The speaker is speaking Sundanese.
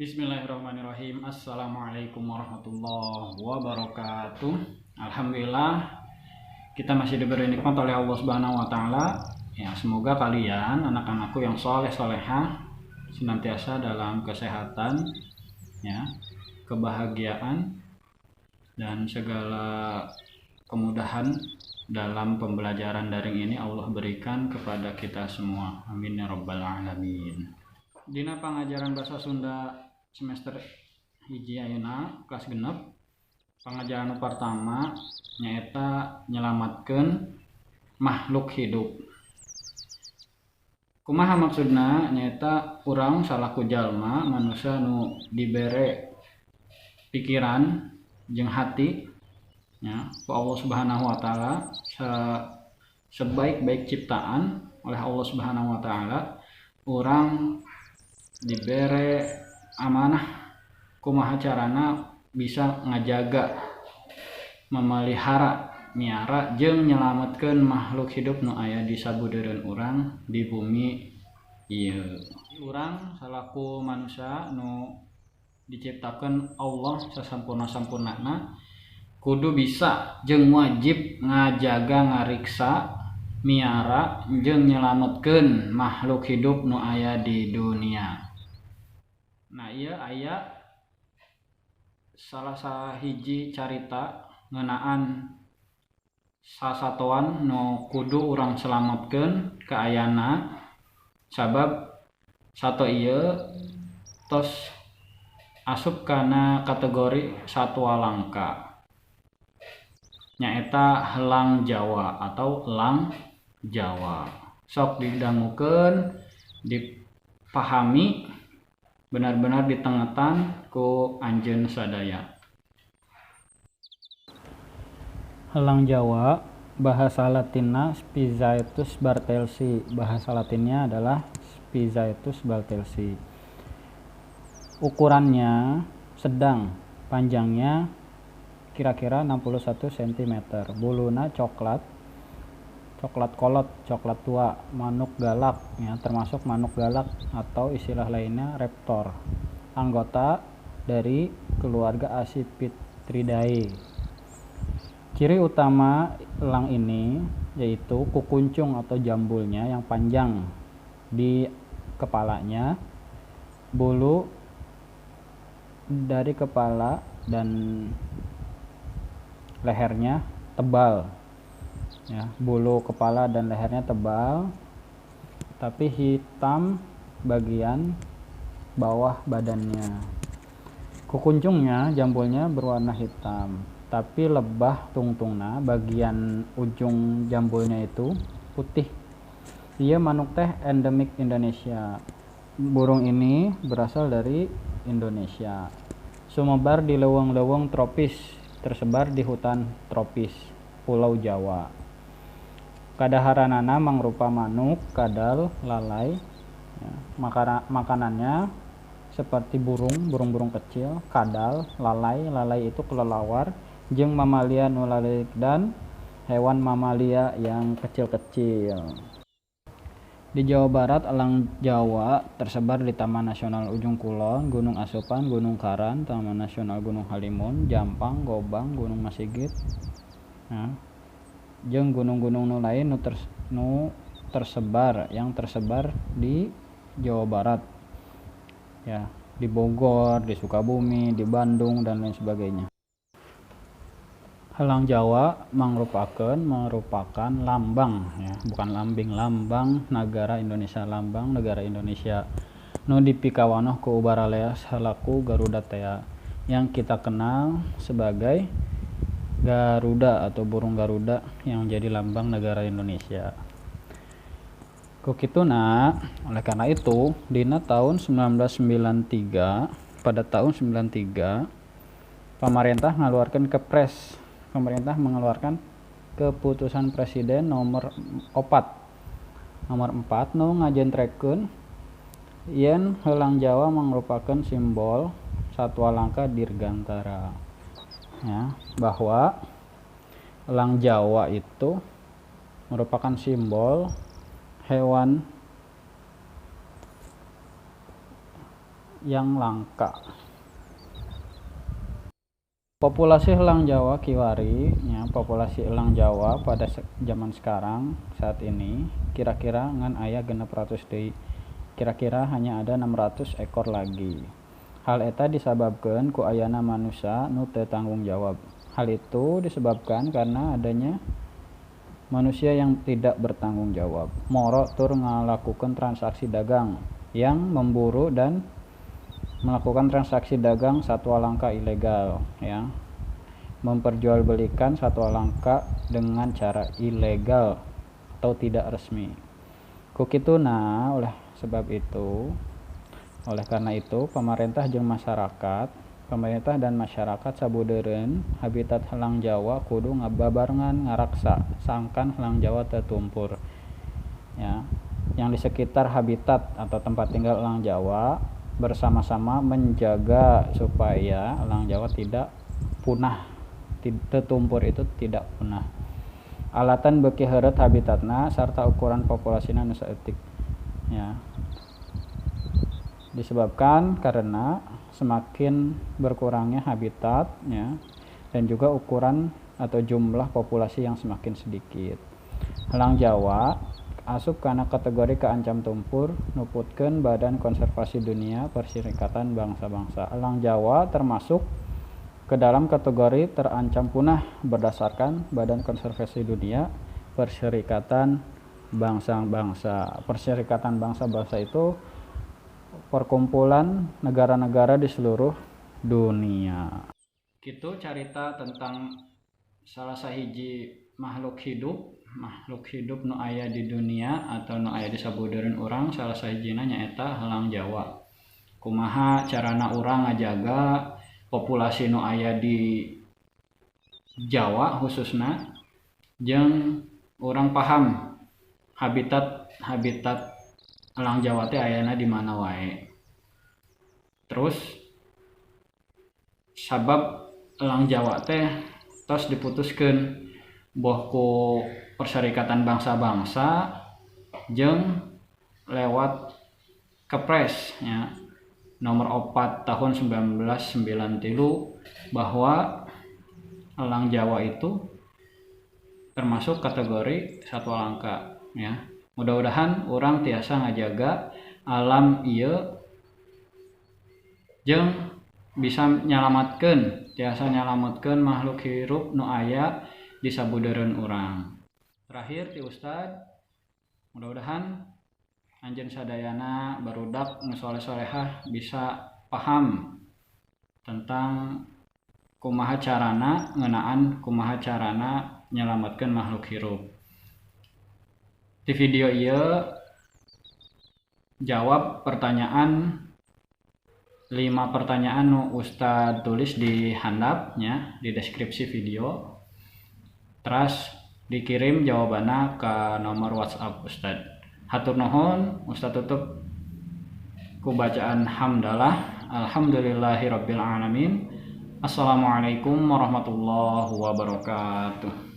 Bismillahirrahmanirrahim. Assalamualaikum warahmatullahi wabarakatuh. Alhamdulillah kita masih diberi nikmat oleh Allah Subhanahu wa taala. Ya, semoga kalian anak-anakku yang soleh solehah senantiasa dalam kesehatan, ya, kebahagiaan dan segala kemudahan dalam pembelajaran daring ini Allah berikan kepada kita semua. Amin ya rabbal alamin. Dina pangajaran bahasa Sunda semester hiji ayeuna kelas 6, pangajaran pertama nyaeta nyelamatkeun makhluk hidup. Kumaha maksudna? Nyaeta urang salaku jalma manusia nu dibere pikiran jeung hati ya ku Allah Subhanahu wa taala, sebaik-baik ciptaan oleh Allah Subhanahu wa taala, urang dibere amanah kumaha carana bisa ngajaga, memelihara, miara jeung nyelametkeun makhluk hidup nu aya di sabudeureun urang di bumi ieu. Urang salaku manusia nu diciptakeun Allah sasampurna-sampurnana kudu bisa jeung wajib ngajaga, ngariksa, miara jeung nyelametkeun makhluk hidup nu aya di dunia. Nah, ieu aya salah sahiji carita ngeunaan sasatoan nu kudu urang selametkeun kaayana, sabab sato ieu tos asup kana kategori satwa langka, nyaeta helang Jawa atau elang Jawa. Sok didangukeun, dipahami, benar-benar ditengetan ku anjeun sadaya. Helang Jawa, bahasa Latinna Spizaetus bartelsi. Bahasa Latinnya adalah Spizaetus bartelsi. Ukurannya sedang, panjangnya kira-kira 61 cm, buluna coklat, coklat kolot, coklat tua, manuk galak, ya, termasuk manuk galak atau istilah lainnya raptor. Anggota dari keluarga Accipitridae. Ciri utama elang ini yaitu kukuncung atau jambulnya yang panjang di kepalanya, bulu dari kepala dan lehernya tebal. Ya, bulu kepala dan lehernya tebal, tapi hitam bagian bawah badannya. Kukuncungnya, jambulnya berwarna hitam, tapi lebah tungtungna bagian ujung jambulnya itu putih. Ia manuk teh endemik Indonesia. Burung ini berasal dari Indonesia. Sumebar di leuweung-leuweung tropis, tersebar di hutan tropis Pulau Jawa. Kadaharanana mangrupa manuk, kadal, lalai. Ya, makanannya seperti burung, burung-burung kecil, kadal, lalai, lalai itu kelelawar, jeung mamalia nu laleuk dan hewan mamalia yang kecil-kecil. Di Jawa Barat, elang Jawa tersebar di Taman Nasional Ujung Kulon, Gunung Asupan, Gunung Karan, Taman Nasional Gunung Halimun, Jampang, Gobang, Gunung Masigit. Nah, jeung gunung-gunung nu lain nu tersebar, yang tersebar di Jawa Barat. Ya, di Bogor, di Sukabumi, di Bandung dan lain sebagainya. Helang Jawa merupakan lambang, ya, bukan lambing, lambang negara Indonesia, lambang negara Indonesia nu dipikawanoh ku Ubaralea salaku Garuda tea, yang kita kenal sebagai Garuda atau burung Garuda yang jadi lambang negara Indonesia. Ku kituna, oleh karena itu dina tahun 1993, pada tahun 93 pemerintah ngaluarkeun kepres. Pemerintah mengeluarkan keputusan presiden nomor 4. Nomor 4 nu ngajentrekeun yen helang Jawa merupakan simbol satwa langka dirgantara. Ya, bahwa elang Jawa itu merupakan simbol hewan yang langka. Populasi elang Jawa kiwari nya, populasi elang Jawa pada zaman sekarang saat ini kira-kira ngan aya 600 deui. Kira-kira hanya ada 600 ekor lagi. Hal eta disababkeun ku ayana manusia nu teu tanggung jawab. Hal itu disebabkan karena adanya manusia yang tidak bertanggung jawab. Moro tur ngalakukeun transaksi dagang yang memburu dan melakukan transaksi dagang satwa langka ilegal, ya. Memperjualbelikan satwa langka dengan cara ilegal atau tidak resmi. Ku kituna, oleh sebab itu, oleh karena itu, pemerintah jeung masyarakat, pemerintah dan masyarakat sabudeureun habitat helang Jawa kudu ngababarengan ngaraksa sangkan helang Jawa teu tumpur. Ya, yang di sekitar habitat atau tempat tinggal elang Jawa bersama-sama menjaga supaya elang Jawa tidak punah, tetumpur itu tidak punah. Alatan beuki heureut habitatna sarta ukuran populasina nu saeutik. Ya. Disebabkan karena semakin berkurangnya habitat, ya, dan juga ukuran atau jumlah populasi yang semakin sedikit. Elang Jawa asup kana kategori kaancam tumpur nuputkeun Badan Konservasi Dunia Perserikatan Bangsa-Bangsa. Elang Jawa termasuk ke dalam kategori terancam punah berdasarkan Badan Konservasi Dunia Perserikatan Bangsa-Bangsa. Perserikatan Bangsa-Bangsa itu perkumpulan negara-negara di seluruh dunia. Kitu carita tentang salah sahiji makhluk hidup nu aya di dunia atau nu aya di sabudeureun urang, salah sahijina nyaeta helang Jawa. Kumaha carana urang ngajaga populasi nu aya di Jawa khususna, jeung urang paham habitat elang Jawa teh ayana di mana wae. Terus sabab elang Jawa teh tos diputuskeun boh ku Perserikatan Bangsa-Bangsa jeung lewat Kepres, ya, nomor 4 tahun 1993 bahwa elang Jawa itu termasuk kategori satwa langka, ya. Mudah-mudahan urang tiasa ngajaga alam ieu jeung bisa nyalamatkeun, tiasa nyalamatkeun makhluk hirup nu aya di sabudeureun urang. Terakhir ti Ustad, mudah-mudahan anjeun sadayana barudak nu soleh-solehah bisa paham tentang kumaha carana ngeunaan, kumaha carana nyalamatkeun makhluk hirup. Di video ieu jawab pertanyaan 5 pertanyaan nu Ustad tulis di handap, nya, di deskripsi video. Terus dikirim jawabannya ke nomor WhatsApp Ustad. Hatur nuhun, Ustad tutup ku bacaan hamdalah. Alhamdulillahirabbil alamin. Assalamualaikum warahmatullahi wabarakatuh.